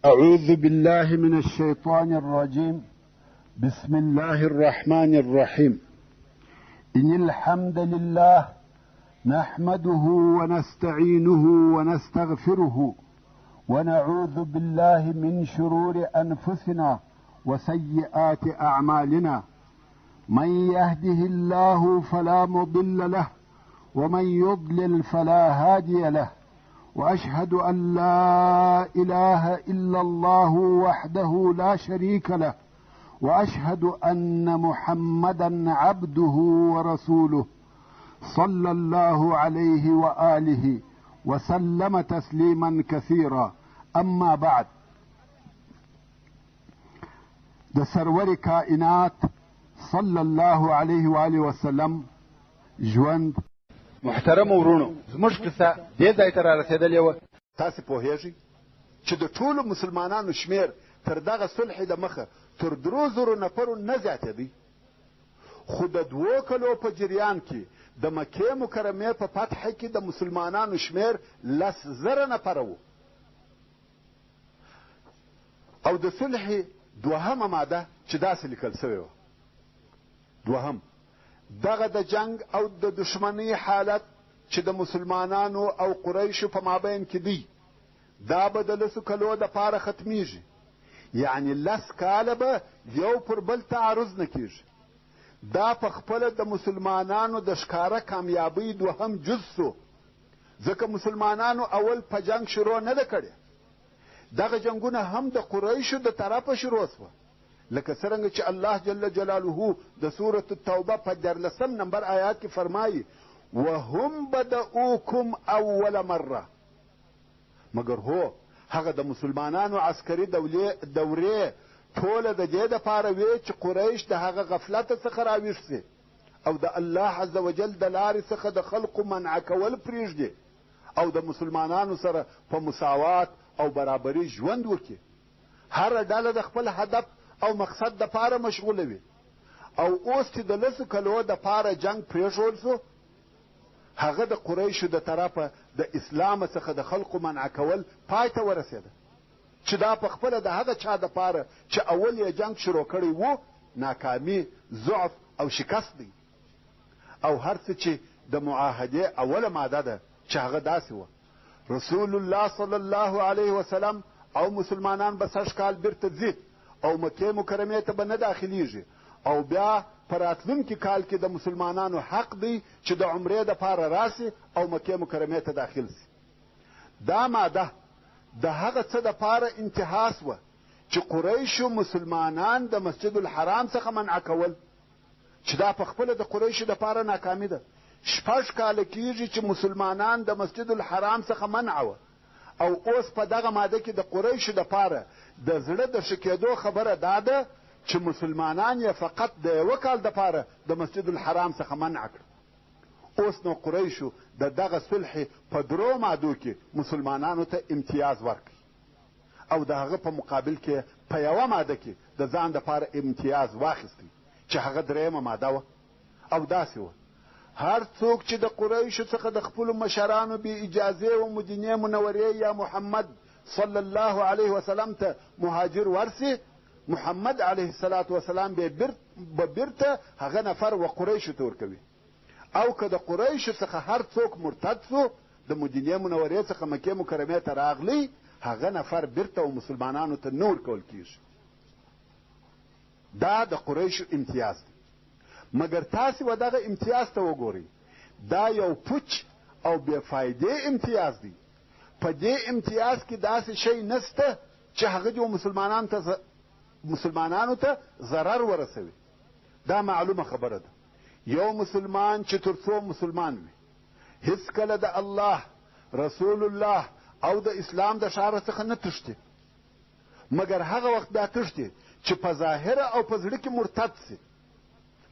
أعوذ بالله من الشيطان الرجيم بسم الله الرحمن الرحيم إن الحمد لله نحمده ونستعينه ونستغفره ونعوذ بالله من شرور أنفسنا وسيئات أعمالنا من يهده الله فلا مضل له ومن يضلل فلا هادي له واشهد ان لا اله الا الله وحده لا شريك له واشهد ان محمدا عبده ورسوله صلى الله عليه واله وسلم تسليما كثيرا اما بعد د سرور کائنات صلی الله علیه و آله وسلم ژوند محترمو وروڼو زموږ قصه دې ځای ته رارسېدلې وه. تاسې پوهېږئ چې د ټولو مسلمانانو شمېر تر دغه صلحې د مخه تر درو زرو نفرو نه زیاتېدی، خو د دوو کلو په جریان کې د مکې مکرمې په فتح کې د مسلمانانو شمېر 10,000 نفره و. او د صلحې دوهمه ماده چې داسې لیکل شوې وه. دوهم، دغه د جنګ او د دښمنۍ حالت چې د مسلمانانو او قریشو په مابین کې دی، دا به د لسو کلو دپاره ختمیږي، یعنې لس کاله به یو پر بل تعرض نه کیږي. دا په خپله د مسلمانانو د ښکاره کامیابۍ دوهم جز شو، ځکه مسلمانانو اول په جنګ شروع نه ده کړې. دغه جنګونه هم د قریشو د طرفه شروع شوه. لکه څرنګه چې الله جل جلاله د سورة التوبه په 13 نمبر آیات کې فرمایي وهم بدؤوکم اول مره مګر هو هغه د مسلمانانو عسکري دورې ټوله د دې دپاره وې چې قریش د هغه غفلته څخه راویښ سي او د الله عز وجل د لارې څخه د خلقو منع کول پرېږدي او د مسلمانانو سره په مساوات او برابري ژوند وکړي. هره ډله د خپل هدف او مقصد دپاره مشغوله وي او اوس چې د لسو کلو دپاره جنګ پرېښول شو هغه د قریشو د طرفه د اسلام څخه د خلقو منع کول پای ته ورسېده چې دا په خپله د هغه چا دپاره چې اول یې جنګ شروع کړی وو ناکامي، ضعف او شکست دی. او هر څه چې د معاهدې اوله ماده ده چې هغه داسې وه رسول الله صلی الله علیه وسلم او مسلمانان به سږ کال بیرته ځي او مکې مکرمې ته به نه داخلیږي او بیا په راتلونکي کال کې د مسلمانانو حق دی چې د عمرې دپاره راسي او مکې مکرمې ته داخل سي. دا ماده د هغه څه دپاره انتها سوه چې قریشو مسلمانان د مسجد الحرام څخه منع کول. چې دا په خپله د قریشو دپاره ناکامي ده. شپږ کاله کیږي چې مسلمانان د مسجد الحرام څخه منع وه او اوس په دغه ماده کې د قریشو دپاره د زړه د ښه کېدو خبره دا ده چې مسلمانان یې فقط د یوه کال دپاره د مسجد الحرام څخه منع کړه. اوس نو قریشو د دغه صلحې په درو مادو کې مسلمانانو ته امتیاز ورکړ. او د هغه په مقابل کې په یوه ماده کې د ځان دپاره امتیاز واخیستی چې هغه درېیمه ماده وه او داسې وه هر څوک چې د قریشو څخه د خپلو مشرانو بې اجازې و مدینې منورې یا محمد صلی الله علیه وسلم ته مهاجر ورسي محمد علیه الصلاة والسلام به بیرته هغه نفر و قریشو ته ورکوي او که د قریشو څخه هر څوک مرتد سو د مدینې منورې څخه مکې مکرمې ته راغلی هغه نفر بیرته و مسلمانانو ته نه ورکول کیږي. دا د قریشو امتیاز دی. مګر تاسې و دغه امتیاز ته وګورئ، دا یو پوچ او بې فایدې امتیاز دی. په دې امتیاز کې داسې شی نشته چې هغه دې مسلمانانو ته ضرر ورسوي. دا معلومه خبره ده یو مسلمان چې تر څو مسلمان وي هیڅکله د الله، رسول الله او د اسلام د ښاره څخه نه تښتي، مګر هغه وخت بیا تښتي چې په ظاهره او په زړه کې مرتد سي.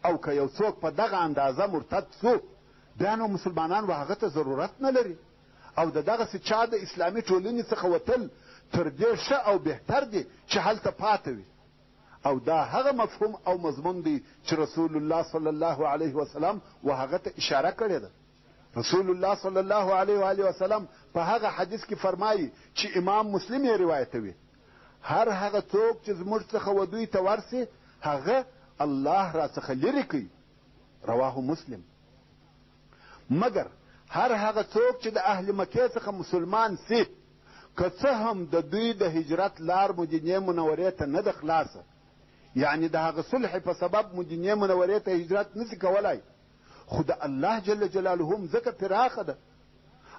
او که یو څوک په دغه اندازه مرتد سو، بیا نو مسلمانان و هغه ته ضرورت نه لري او د دغسې چا د اسلامي ټولنې څخه وتل تر دې ښه او بهتر دي چې هلته پاته وي. او دا هغه مفهوم او مضمون دی چې رسول الله صلی الله علیه وسلم و هغه ته اشاره کړې ده. رسول الله صلی الله علیه و آله وسلم په هغه حدیث کې فرمایي چې امام مسلم یې روایتوي، هر هغه څوک چې زموږ څخه و دوی ته ورسي هغه الله را څخه لرې کوي. رواه مسلم. مګر هر هغه څوک چې د اهل مکې څخه مسلمان سي، که څه هم د دوی د هجرت لار مدینې منورې ته نه ده خلاصه، یعنې د هغه صلح په سبب مدینې منورې ته هجرت نسي کولای، خو د الله جل جلاله مځکه پراخه ده.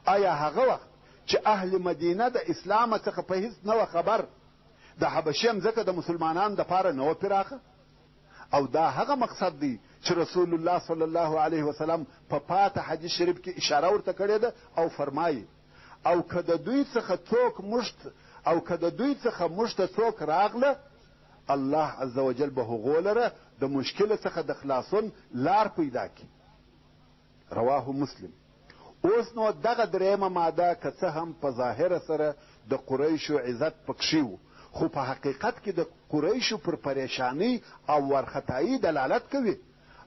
آیا هغه وخت چې اهل مدینه د اسلامه څخه په هیڅ نه وه خبر، د حبشې مځکه د مسلمانانو دپاره نه وه پراخه؟ او دا هغه مقصد دی چې رسول الله صلی الله علیه وسلم په پاته حدیث شریف کې اشاره ورته کړې ده او فرمایي، او که د دوی څخه څوک موږ او که د دوی څخه موږ ته څوک راغله، الله عز وجل به هغو لره د مشکله څخه د خلاصون لار پیدا کړي. رواه مسلم. اوس نو دغه درېیمه ماده که څه هم په ظاهره سره د قریشو عزت پکښې و، خو په حقیقت کې د قریشو پر پریشانۍ او وارخطایۍ دلالت کوي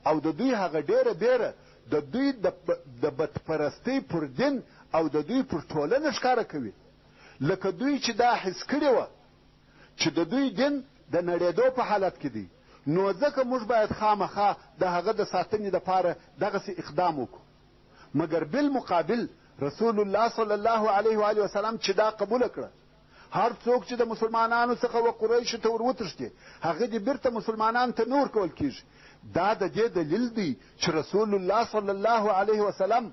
او د دوی هغه ډېره بېره د دوی د بت پرستۍ پر دین او د دوی پر ټولنه ښکاره کوي، لکه دوی چې دا حس کړې وه چې د دوی دین د نړېدو په حالت کې دی، نو ځکه موږ باید خامخا د هغه د ساتنې لپاره دغسې اقدام وکړو. مګر بالمقابل رسول الله صلی الله علیه و آله وسلم چې دا قبوله کړه، هر څوک چې د مسلمانانو څخه و قریشو ته ور وتښتي، هغه دې بیرته مسلمانانو ته نه ورکول کیږي. دا د دې دلیل دی چې رسول الله صلی الله علیه وسلم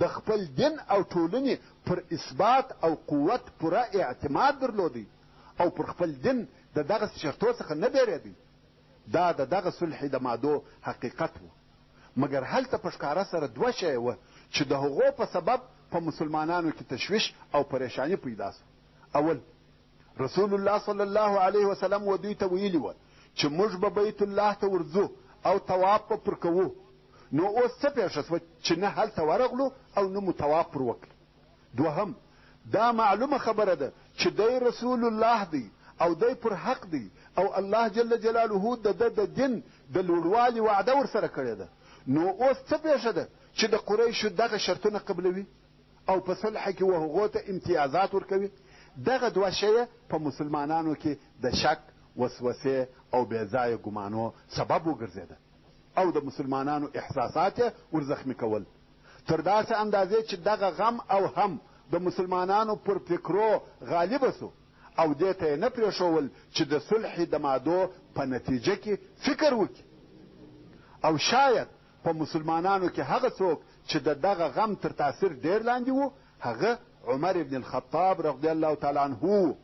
د خپل دین او ټولنې پر اثبات او قوت پوره اعتماد درلودی او پر خپل دین د دغسې شرطو څخه نه بېرېدی. دا د دغه صلحې د مادو حقیقت و. مګر هلته په ښکاره سره دوه شیه وه چې د هغو په سبب په مسلمانانو کې تشویش او پریشاني پیدا شوه. اول، رسول الله صلی الله علیه وسلم و دوی ته ویلي وه چې موږ به بیت الله ته ورځو او طواف به پر کوو، نو اوس څه پېښه شوه چې نه هلته ورغلو او نه مو طواف پر وکړ؟ دوهم، دا معلومه خبره ده چې دی رسول الله دی او دی پر حق دی او الله جل جلاله د ده د دین د لوړوالي وعده ورسره کړې ده، نو اوس څه پېښه ده چې د قریشو دغه شرطونه قبلوي او په صلح کې و هغو ته امتیازات ورکوي؟ دغه دوه شیه په مسلمانانو کې د شک، وسوسې او بې ځایه ګمانو سبب وګرځېده او د مسلمانانو احساسات یې ورزخمي کول. تر داسې اندازې چې دغه غم او هم د مسلمانانو پر فکرو غالبه شو او دې ته یې نه پرېښوول چې د صلحې د مادو په نتیجه کې فکر وکړي او شاید په مسلمانانو کې هغه څوک چې د دغه غم تر تاثیر ډېر لاندې وو هغه عمر ابن الخطاب رضی الله تعالی عنه و.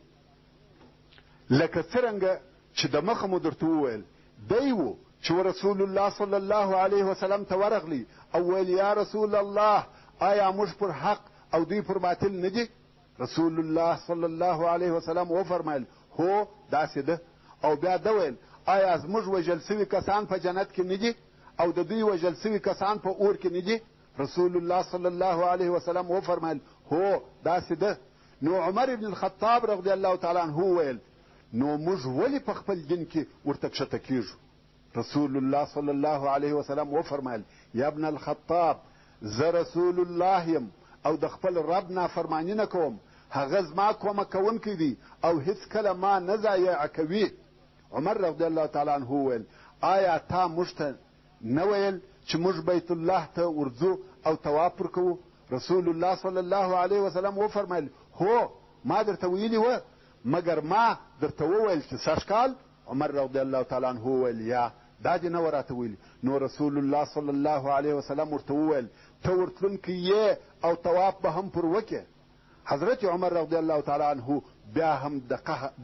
لکه څرنګه چې د مخه مو درته وویل، دی و چې ورسول الله صلی الله علیه وسلم ته ورغلی او ویل، یا رسول الله، آیا موږ پر حق او دوی پر باطل نه دي؟ رسول الله صلی الله علیه وسلم وفرمایل، هو، داسې ده. او بیا ده ویل، آیا زموږ وژل شوي کسان په جنت کې نه دي او د دوی وژل شوي کسان په اور کې نه دي؟ رسول الله صلی الله علیه وسلم وفرمایل، هو، داسې ده. نو عمر ابن الخطاب رضی الله تعالی عنه وویل، نو موږ ولې په خپل دین کې ورته کښته کیږو؟ رسول الله صلی الله علیه وسلم وفرمایل، یا ابن الخطاب، زه رسول الله یم او د خپل رب نافرماني نه کوم، هغه زما کومک کوونکی دی او هیڅکله ما نه ضایع کوي. عمر رضی الله تعالی عنه وویل، آیا تا موږ ته نه ویل چې موږ بیت الله ته ورځو او طواف پر کوو؟ رسول الله صلی الله علیه وسلم وفرمایل، هو، ما درته ویلي وه، مګر ما درته وویل چې سږ کال؟ عمر رضی الله تعالی عنه وویل، یا، دا دې نه وه راته ویلي. نو رسول الله صلی الله علیه وسلم ورته وویل، ته ورتلونکی یې او طواف به هم پر وکړې. حضرت عمر رضی الله تعالی عنه بیا هم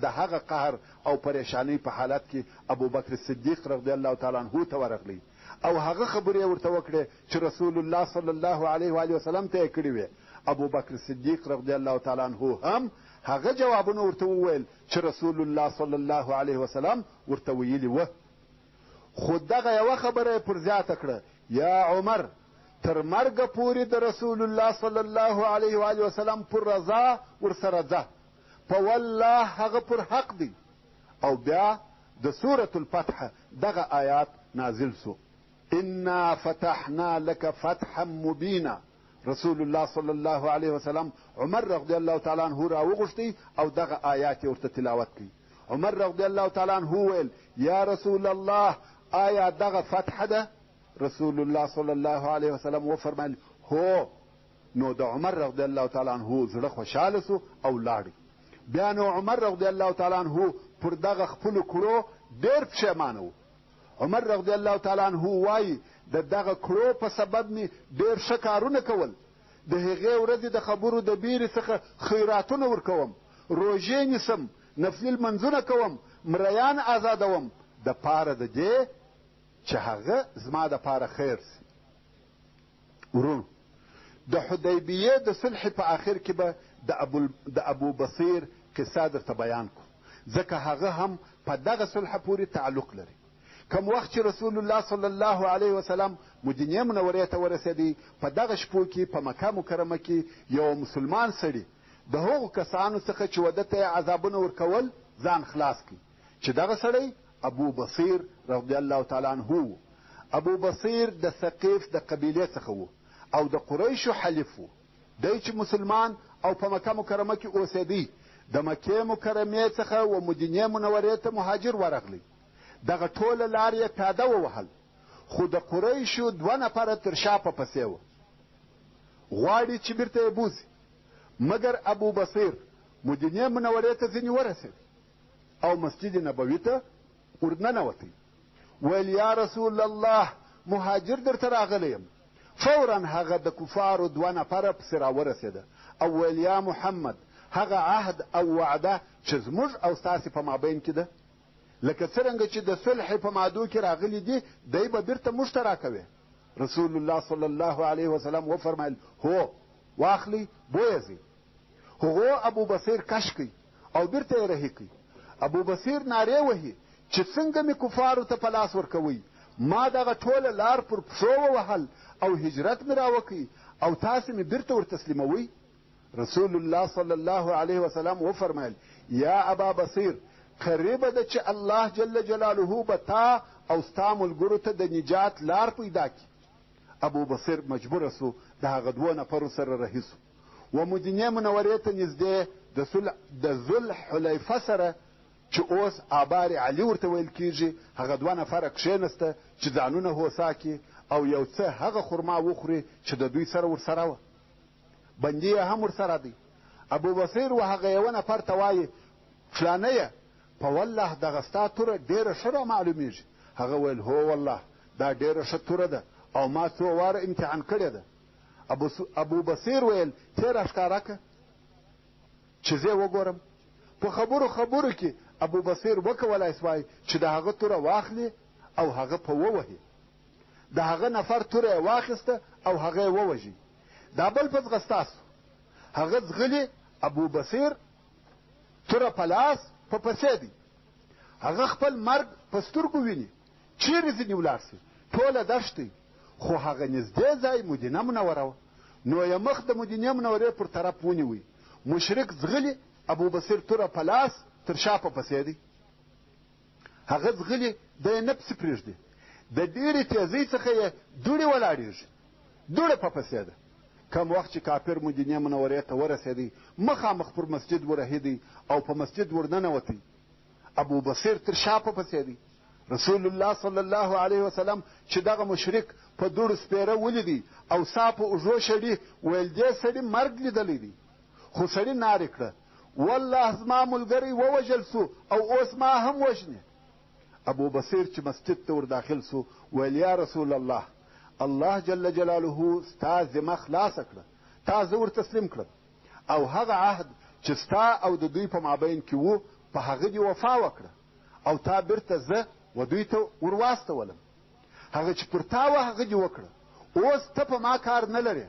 د هغه قهر او پریشانۍ په حالت کې ابوبکر صدیق رضی الله تعالی عنه ته ورغلی او هغه خبرې یې ورته وکړې چې رسول الله صلی الله علیه و وسلم ته یې کړې وې. ابوبکر صدیق رضی الله تعالی عنه هم هغه جوابونه ورته وویل چې رسول الله صلی الله علیه وسلم ورته ویلي وه. خو دغه یوه خبره یې پر زیاته کړه، یا عمر، تر مرګه پورې د رسول الله صلی الله علیه و وسلم پر رضا ورسره ځه، په والله هغه پر حق دی. او بیا د سورة الفتح دغه آیات نازل سو، انا فتحنا لک فتحا مبینا. رسول الله صلی الله علیه وسلم عمر رضی الله تعالی عنه راوغوښتی او دغه آیات یې ورته تلاوت کړي. عمر رضی الله تعالی عنه وویل، یا رسول الله، آیا دغه فتح ده؟ رسول الله صلی الله علیه وسلم وفرمایل، هو. نو د عمر رضی الله تعالی عنه زړه خوشحاله سو او لاړی. بیا نو عمر رضی الله تعالی عنه پر دغه خپلو کړو ډېر پښېمانه و. عمر رضی الله تعالی عنه وایي، د دغه کړو په سبب مې ډېر ښه کارونه کول، د هغې ورځې د خبرو د بیرې څخه خیراتونه ورکوم، روژې نیسم، نفلي لمنځونه کوم، مریان ازادوم، د پاره د دې چې هغه زما د پاره خیر سي. وروڼو، د حدیبیې د صلح په آخر کې به د ابو د ابو بصیر قصه درته بیان کړو، ځکه هغه هم په دغه صلح پورې تعلق لري. کوم وخت چې رسول الله صلی الله علیه وسلم مدینې منورې ته ورسېدی، په دغه شپو کې په مکه مکرمه کې یوه مسلمان سړي د هغو کسانو څخه چې وده ته یې عذابونه ورکول ځان خلاص کړ، چې دغه سړی ابو بصیر رضی الله تعالی عنه و. ابو بصیر د ثقیف د قبیلې څخه و او د قریشو حلیف و. دی چې مسلمان او په مکه مکرمه کې اوسېدی، د مکې مکرمې څخه و مدینې منورې ته مهاجر ورغلی. دغه ټوله لار یې پیاده ووهل، خو د قریشو دوه نفره تر شا په پسې وه، غواړي چې بیرته یې بوځي. مګر ابو بصیر مدینې منورې ته ځینې ورسېد او مسجد نبوي ته ورننوتی. ویل، یا رسول الله، مهاجر درته راغلی یم. فورا هغه د کفارو دوه نفره پسې راورسېده او ویل، یا محمد، هغه عهد او وعده چې زموږ او ستاسې په مابین کې ده، لکه څرنګه چې د صلح په مادو کې راغلي دي، دی به بیرته موږ ته راکوې. رسول الله صلی الله علیه وسلم وفرمایل، هو، واخلئ، بویه ځئ. هغو ابو بصیر کش کړ او بیرته یې رهي کړ. ابو بصیر نارې وهي چې څنګه مې کفارو ته په لاس ورکوئ، ما دغه ټوله لار پر پښو ووهل او هجرت مې راوکړ او تاسې مې بیرته ورتسلیموئ. رسول الله صلی الله علیه وسلم وفرمایل، یا ابا بصیر، قریبه ده چې الله جل جلاله به تا او ستا ملګرو ته د نجات لار پیدا کړي. ابو بصیر مجبوره سو، د هغه دوو نفرو سره رهي سو. و مدینې منورې ته نږدې د ذوالحلیفه سره چې اوس آبار علي ورته ویل کیږي، هغه دوه نفره کښېنسته چې ځانونه هوسا کړي او یو څه هغه خرما وخوري چې د دوی سره ورسره وه. بندي یې هم ورسره دی. ابو بصیر و هغه یوه نفر ته وایي، فلانیه، په والله دغه ستا توره ډېره ښه را معلومیږي. هغه ویل، هو والله، دا ډېره ښه توره ده او ما څو واره امتحان کړې ده. ابو بصیر ویل، ته راښکاره که چې زه وګورم. په خبرو خبرو کې ابو بصیر وکولای سوای چې د هغه توره واخلي او هغه په ووهي. د هغه نفر توره یې واخیسته او هغه یې ووژي. دا بل په ځغستا سو. هغه ځغلي ابو بصیر توره په لاس په پسې دی. هغه خپل مرګ په سترګو ویني، چیرې ځینې ولاړ سي، ټوله دښت دی، خو هغه نږدې ځای مدینه منوره وه، نو یې مخ د مدینې منورې پر طرف ونیوی. مشرک ځغلي ابو بصیر توره په لاس تر شا په پسې دی. هغه ځغلي دی یې نه پسې پرېږدي، د ډېرې تېزۍ څخه یې دوړې ولاړېږي، دوړه په پسې ده. کوم وخت چې کافر مدینې منورې ته ورسېدی، مخامخ پر مسجد ورهي دی او په مسجد ورننوتی. ابو بصیر تر شا په پسې دی. رسول الله صلی الله علیه وسلم چې دغه مشرک په دوړو سپېره ولیدی او سا په اوږو شړي، ویل دې سړي مرګ لیدلی دی. خو سړي نارې کړه، والله زما ملګری ووژل سو او اوس ما هم وژنې. ابو بصیر چې مسجد ته ورداخل سو، ویل یا رسول الله، الله جل جلاله ستا ذمه خلاصه کړه، تا زه ورتسلیم کړم او هغه عهد چې ستا او د دوی په مابین کې وو، په هغه دې وفا وکړه او تا بیرته زه و دوی ته ورواستولم. هغه چې پر تا وه هغه دې وکړه، اوس ته په ما کار نه لرې.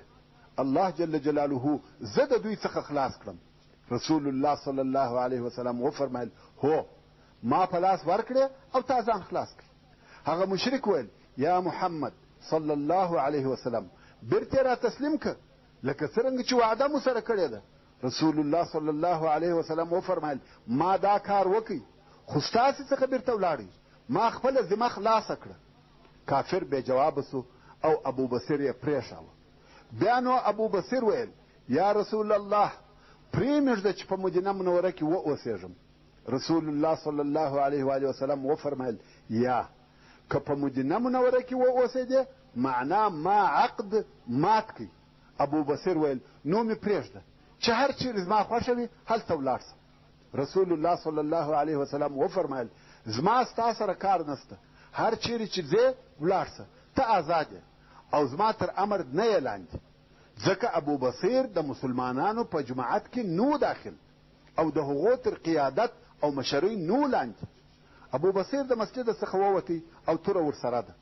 الله جل جلاله زه د دوی څخه خلاص کړم. رسول الله صلی الله علیه وسلم وفرمایل، هو، ما په لاس ورکړې او تا ځان خلاص کړ. هغه مشرک ویل، یا محمد صلی الله علیه وسلم، بیرته یې را تسلیم که، لکه څرنګه چې وعده مو سره کړې ده. رسول الله صلی الله علیه وسلم وفرمایل، ما دا کار وکړ، خو ستاسې څخه بیرته ولاړئ، ما خپله ذمه خلاصه کړه. کافر بې جوابه سو او ابو بصیر یې پرېښاوه. بیا نو ابو بصیر ویل، یا رسول الله، پرې مې ږده چې په مدینه منوره کې واوسېږم. رسول الله صلی الله علیه وآله وسلم وفرمایل، یا، که په مدینه منوره کې واوسېدې، معنا ما عقد مات کړ. ابو بصیر ویل، نو مې پرېږده چې هر چېرې زما خوښه وي هلته ولاړ شم. رسول الله صلی الله علیه وسلم وفرمایل، زما ستا سره کار نشته، هر چېرې چې ځې ولاړ شه، ته ازاد یې او زما تر امر نه یې لاندې. ځکه ابو بصیر د مسلمانانو په جماعت کې نو داخل او د هغو تر قیادت او مشرۍ نو لاندې. ابو بصیر د مسجد څخه ووتی او توره ورسره ده.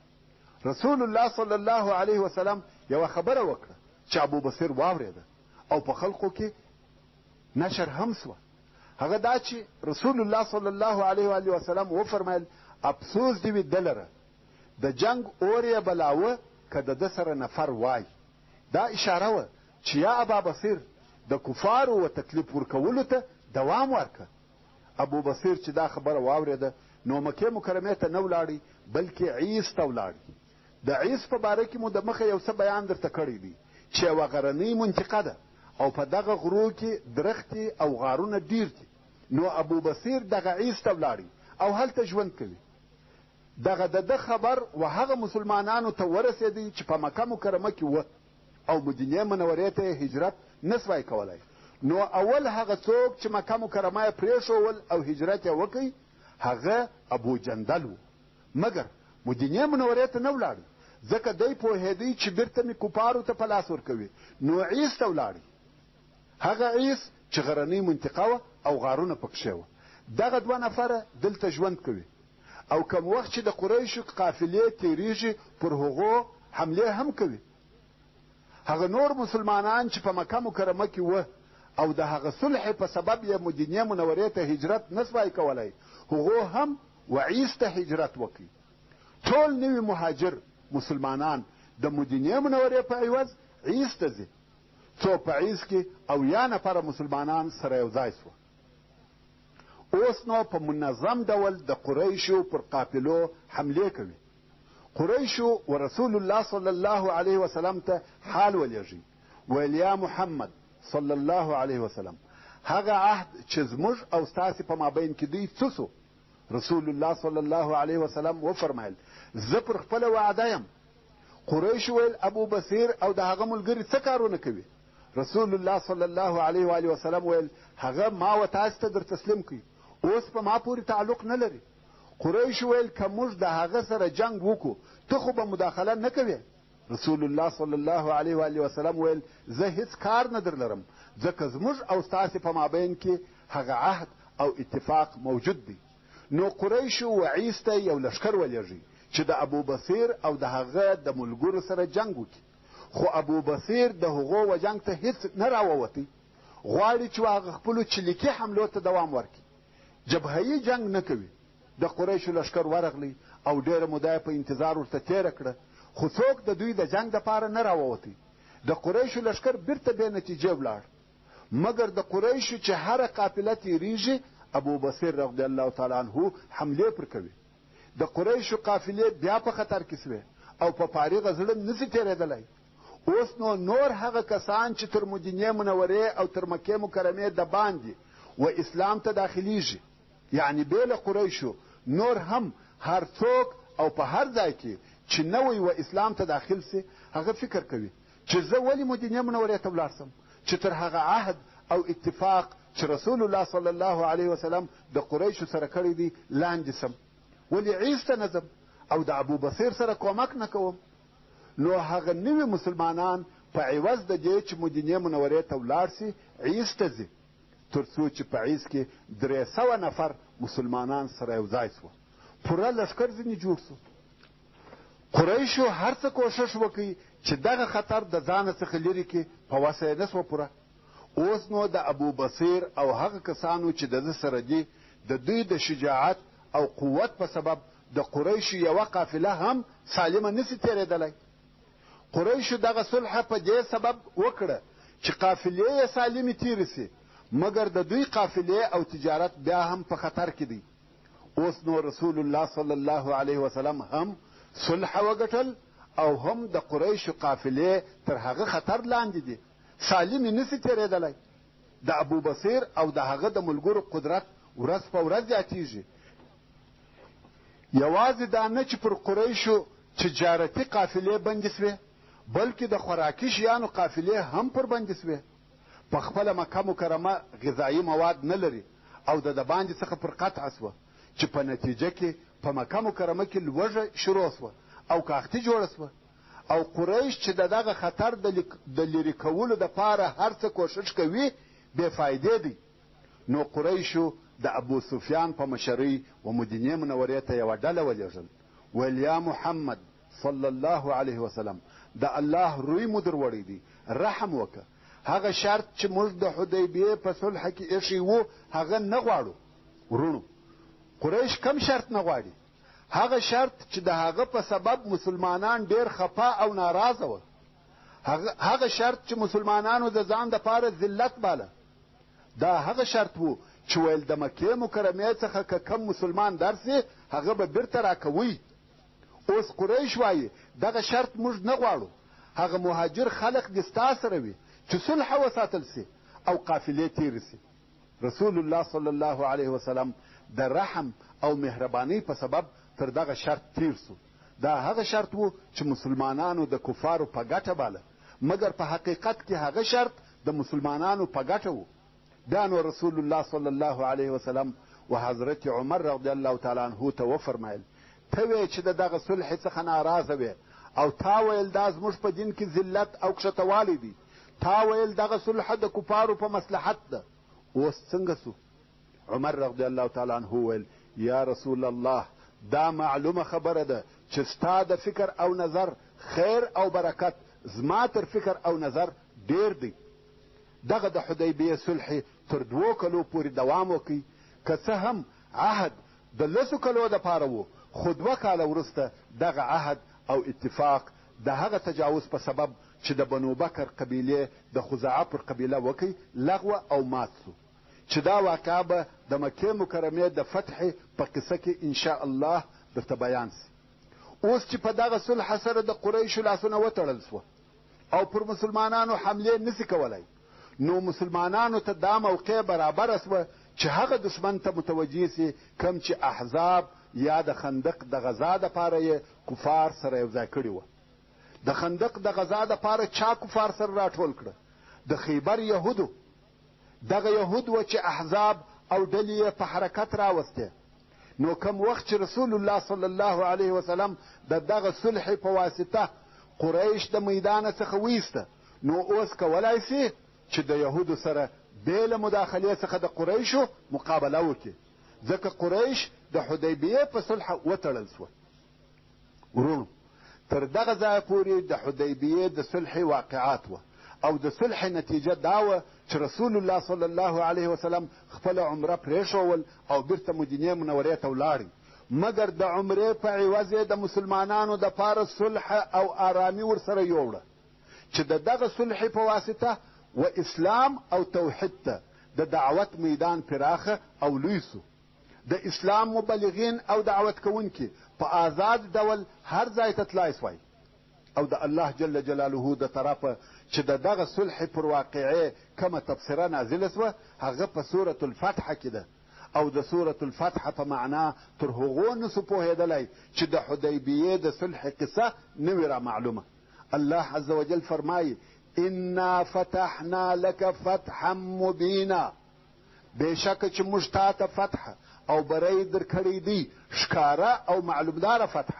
رسول الله صلی الله علیه وسلم یوه خبره وکړه چې ابو بصیر واورېده او په خلقو کې نشر هم سوه. هغه دا چې رسول الله صلی الله علیه و آله وسلم وفرمایل، افسوس دې وي ده لره، د جنګ اور یې بلاوه که د ده سره نفر وای. دا اشاره وه چې یا ابا بصیر د کفارو و تکلیف ورکولو ته دوام ورکړه. ابو بصیر چې دا خبره واورېده نو مکې مکرمې ته نه ولاړی بلکې عیس ته ولاړی. د عیس په باره کې مو د مخه یو څه بیان درته کړی دی چې یوه غرنۍ منطقه ده او په دغه غرو کې درختې او غارونه ډېر دي. نو ابو بصیر دغه عیس ته ولاړی او هلته ژوند کوي. دغه د ده خبر و هغه مسلمانانو ته ورسېدی چې په مکه مکرمه کې وه او مدینې منورې ته یې هجرت نه سوای کولای. نو اول هغه څوک چې مکه مکرمه یې پرېښوول او هجرت یې وکړ هغه ابو جندل و. مګر مدینې منورې ته نه ولاړی ځکه دی پوهېدی چې بیرته مې کفارو ته په لاس ورکوي، نو عیس ته ولاړی. هغه عیس چې غرنۍ منطقه وه او غارونه پکښې وه. دغه دوه نفره دلته ژوند کوي او کوم وخت چې د قریشو قافلې تېرېږي پر هغو حملې هم کوي. هغه نور مسلمانان چې په مکه مکرمه کې وه او د هغه صلح په سبب یې مدینې منورې ته هجرت نه سوای کولای، هغو هم وعیس ته هجرت وکړ. ټول نوي مهاجر مسلمانان د مدینې منورې په عوض عیس ته ځي، څو په عیس کې 70 نفره مسلمانان سره یو ځای سوه. اوس نو په منظم ډول د قریشو پر قافلو حملې کوي. قریشو و رسول الله صلی الله علیه وسلم ته حال ولېږي، ویل یا محمد صلی الله علیه وسلم، هغه عهد چې زموږ او ستاسې په مابین کې دی څه سو؟ رسول الله صلی الله علیه وسلم وفرمایل، زه پر خپله وعده یم. قریش ویل ابو بصیر او د هغه ملګري څه کارونه کوي؟ رسول الله صلی الله علیه و آله وسلم ویل، هغه ما و تاسې ته در تسلیم کړي، اوس په ما پورې تعلق نه لري. قریش ویل، که موږ د هغه سره جنګ وکړو ته خو به مداخله نه کوې؟ رسول الله صلی الله علیه و آله وسلم ویل، زه هیڅ کار نه درلرم، ځکه زموږ او ستاسې په مابین کې هغه عهد او اتفاق موجود دی. نو قریشو وعیس ته یو لښکر ولېږی چې د ابو بصیر او د هغه د ملګرو سره جنګ وکړي، خو ابو بصیر د هغو و جنګ ته هیڅ نه راووتی، غواړي چې هغه خپلو چلیکي حملو ته دوام ورکړي، جبههیي جنګ نه کوي. د قریشو لښکر ورغلی او ډېره موده یې په انتظار ورته تېره کړه، خو څوک د دوی د جنګ دپاره نه راووتی. د قریشو لښکر بیرته بې نتیجې ولاړ. مګر د قریشو چې هره قافله تېرېږي، ابو بصیر رضی الله تعالی عنه حملې پر کوي. د قریشو قافلې بیا په خطر کې سوې او په فارغه زړه نه سي تېرېدلی. اوس نو نور هغه کسان چې تر مدینې منورې او تر مکې مکرمې دباندې و اسلام ته داخلېږي، یعنې بې له قریشو نور هم هر څوک او په هر ځای کې چې نوی و اسلام ته داخل سي، هغه فکر کوي چې زه ولې مدینې منورې ته ولاړ سم چې تر هغه عهد او اتفاق چې رسول الله صلی الله علیه وسلم د قریشو سره کړی دی لاندې سم، ولې عیس ته نه ځم او د ابو بصیر سره کومک نه کوم؟ نو هغه نوي مسلمانان په عوض د دې چې مدینې منورې ته ولاړ سي، عیس ته ځي، تر څو چې په عیس کې 300 نفر مسلمانان سره یو ځای سوه، پوره لښکر ځینې جوړ سو. قریشو هر څه کوښښ وکړ چې دغه خطر د ځانه څخه لرې کړي، په وسه یې نه سوه پوره. اوس نو د ابو بصیر او هغه کسانو چې د ده سره دي، د دوی د شجاعت او قوت په سبب د قریشو یوه قافله هم سالمه نه سي تېرېدلی. قریشو دغه صلح په دې سبب وکړه چې قافلې یې سالمې تېرې سي، مګر د دوی قافلې او تجارت بیا هم په خطر کې دی. اوس نو رسول الله صلی الله علیه وسلم هم صلح وګټل او هم د قریشو قافلې تر هغه خطر لاندې دي، سالمې نه شي تېرېدلی. د ابوبصیر او د هغه د ملګرو قدرت ورځ په ورځ زیاتېږي. یوازې دا نه چې پر قریشو تجارتي قافلې بندې شوې، بلکې د خوراکي شیانو قافلې هم پر بندې شوې. په خپله مکه مکرمه غذایي مواد نه لري او د دباندې څخه پر قطع شوه چې په نتیجه کې په مکه مکرمه کې لوږه شروع شوه او کاختي جوړه شوه او قریش چې د دغه خطر د لرې کولو دپاره هر څه کوښښ کوي بې فایدې دی. نو قریشو د ابو سفیان په مشرۍ و مدینې منورې ته یوه ډله ولېږل، ویل یا محمد صلی الله علیه وسلم د الله روی مو در وړی دی، رحم وکړه، هغه شرط چې موږ د حدیبیې په صلح کې ایښی وو هغه نه غواړو. وروڼو قریش کوم شرط نه غواړي؟ هغه شرط چې د هغه په سبب مسلمانان ډېر خپه او ناراضه وه، هغه شرط چې مسلمانانو د ځان دپاره ذلت باله، دا هغه شرط وو چې ویل د مکې مکرمې څخه که کوم مسلمان درسي هغه به بیرته راکوئ. اوس قریش وایي دغه شرط موږ نه غواړو، هغه مهاجر خلق دې ستا سره وي چې صلح وساتل سي او قافلې تېرې سي. رسول الله صلی الله علیه وسلم د رحم او مهربانۍ په سبب تر دغه شرط تېر سو. دا هغه شرط وو چې مسلمانانو د کفارو په ګټه باله، مګر په حقیقت کې هغه شرط د مسلمانانو په ګټه وو. بیا نو رسول الله صلی الله علیه وسلم و حضرت عمر رضی الله تعالی عنه ته وفرمایل، ته وې چې د دغه صلحې څخه ناراضه وې او تا ویل دا زموږ په دین کې ذلت او کښته والی دی، تا ویل دغه صلح د کفارو په مصلحت ده، اوس څنګه سو؟ عمر رضی الله تعالی عنه وویل، یا رسول الله دا معلومه خبره ده چې ستا د فکر او نظر خیر او برکت زما تر فکر او نظر ډېر دی. دغه د حدیبیې صلحې تر دوو کلو پورې دوام وکړ، که څه هم عهد د لسو کلو دپاره و، خو دوه کاله وروسته دغه عهد او اتفاق د هغه تجاوز په سبب چې د بنو بکر قبیلې د خزاعه پر قبیله وکړ، لغوه او مات شو. چې دا واقعه به د مکې مکرمې د فتحې په قصه کې ان شاء الله درته بیان شي. اوس چې په دغه صلح سره د قریشو لاسونه وتړل شوه او پر مسلمانانو حملې نشي کولای، نو مسلمانانو ته دا موقع برابره شوه چې هغه دښمن ته متوجه شي کوم چې احزاب یا د خندق د غزا دپاره یې کفار سره یو ځای کړي وه. د خندق د غزا دپاره چا کفار سره راټول کړه؟ د خیبر یهودو. دغه یهود وه چې احزاب او ډلې یې په حرکت راوستې. نو کوم وخت چې رسول الله صلی الله علیه وسلم د دغه صلح په واسطه قریش د میدانه څخه وایسته، نو اوس کولای سي چې د یهودو سره بې له مداخلې څخه د قریشو مقابله وکړي، ځکه قریش د حدیبیې په صلح وتړل سوه. وروڼو تر دغه ځایه پورې د حدیبیې د صلحې واقعات وه او د صلحې نتیجه دا وه چې رسول الله صلی الله علیه وسلم خپله عمره پرېښوول او بیرته مدینې منورې ته ولاړی، مګر د عمرې په عوض یې د مسلمانانو دپاره صلح او آرامي ورسره یوړه چې د دغه صلحې په واسطه و اسلام او توحید ته د دعوت میدان پراخه او لوی سو. د اسلام مبلغین او دعوت کوونکي په آزاد ډول هر ځای ته تلای سوای او د الله جل جلاله د طرفه چې د دغه صلح پر واقعې کومه تبصره نازله سوه هغه په سورة الفتح کې ده او د سورة الفتح په معنا تر هغو نسو پوهېدلی چې د حدیبیې د صلح قصه نه وي رامعلومه. الله عز وجل فرمایي انا فتحنا لک فتحا مبینا بېشکه چې موږ تا ته فتح او بری درکړی دی، ښکاره او معلومداره فتح.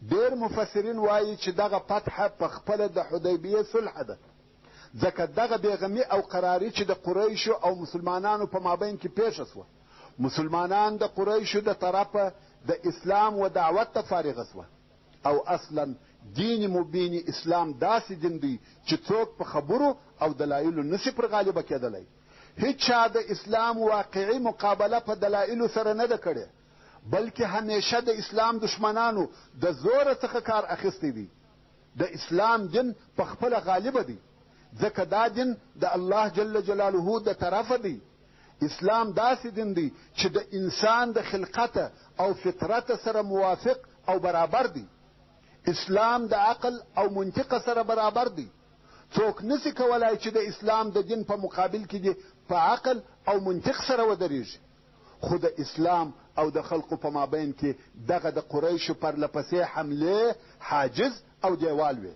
ډېر مفسرین وايي چې دغه فتح په خپله د حدیبیې صلح ده، ځکه دغه بېغمي او قراري چې د قریشو او مسلمانانو په مابین کې پېښه شوه، مسلمانان د قریشو د طرفه د اسلام و دعوت ته فارغه شوه او اصلا دین مبین اسلام داسې دین دی چې څوک په خبرو او دلایلو نشي پر غالبه کېدلی. هیچا د اسلام واقعي مقابله په دلایلو سره نه ده کړې، بلکې همیشه د اسلام دښمنانو د زوره څخه کار اخیستی دی. د اسلام دین په خپله غالبه دی، ځکه دا دین د الله جل جلاله د طرفه دی. اسلام داسې دین دی چې د انسان د خلقت او فطرت سره موافق او برابر دی. اسلام د عقل او منطق سره برابر دی. څوک نسي کولای چې د اسلام د دین په مقابل کې دې په عقل او منطق سره ودرېږي. خو د اسلام او د خلقو په مابین کې دغه د قریشو پرلپسې حملې حاجز او دېوال وې.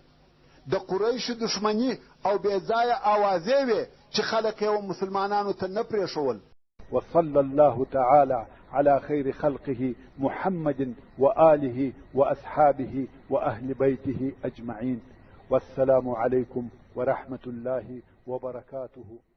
د قریشو دښمني او بې ځایه آوازې وې چې خلق یې و مسلمانانو ته نه پرېښول. وصلى الله تعالى على خير خلقه محمد وآله وأصحابه وأهل بيته أجمعين والسلام عليكم ورحمة الله وبركاته.